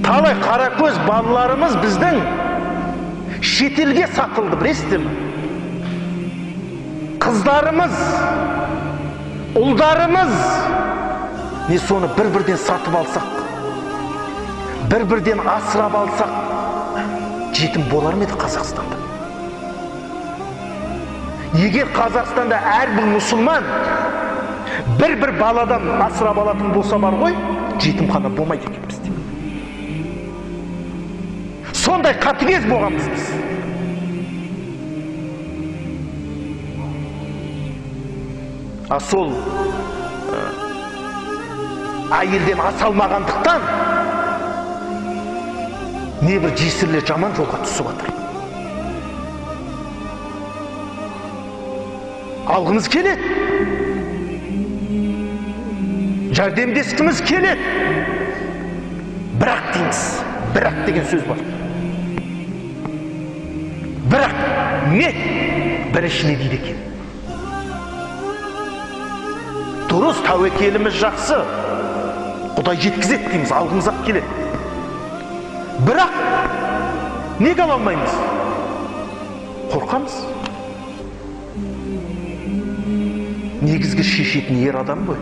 Талай қаракөз балаларымыз біздің шетелге сатылды, білесіздер ме? Қыздарымыз, ұлдарымыз, не соны бір-бірден сатып алсақ, бір-бірден асырап алсақ, жетім болар ма еді Қазақстанда? Егер Қазақстанда әрбір мұсылман бір-бір баладан асырап алатын болса бар ғой, жетімхана болмайды екен бізде. Сондай қатыгез болғанбыз біз. А сол әйелден аса алмағандықтан небір жесірлер жаман жолға түсіп жатыр. Алғымыз келеді, жәрдемдескіміз келеді, бірақ дейміз, бірақ деген сөз бар. Бірақ не бірінші не дейді екен? Дұрыс, тәуекеліміз жақсы, Құдай жеткізеді дейміз, алғымыз ақ келеді. Бірақ неге ала алмаймыз? Қорқамыз. Негізгі шешетін ер адам ғой.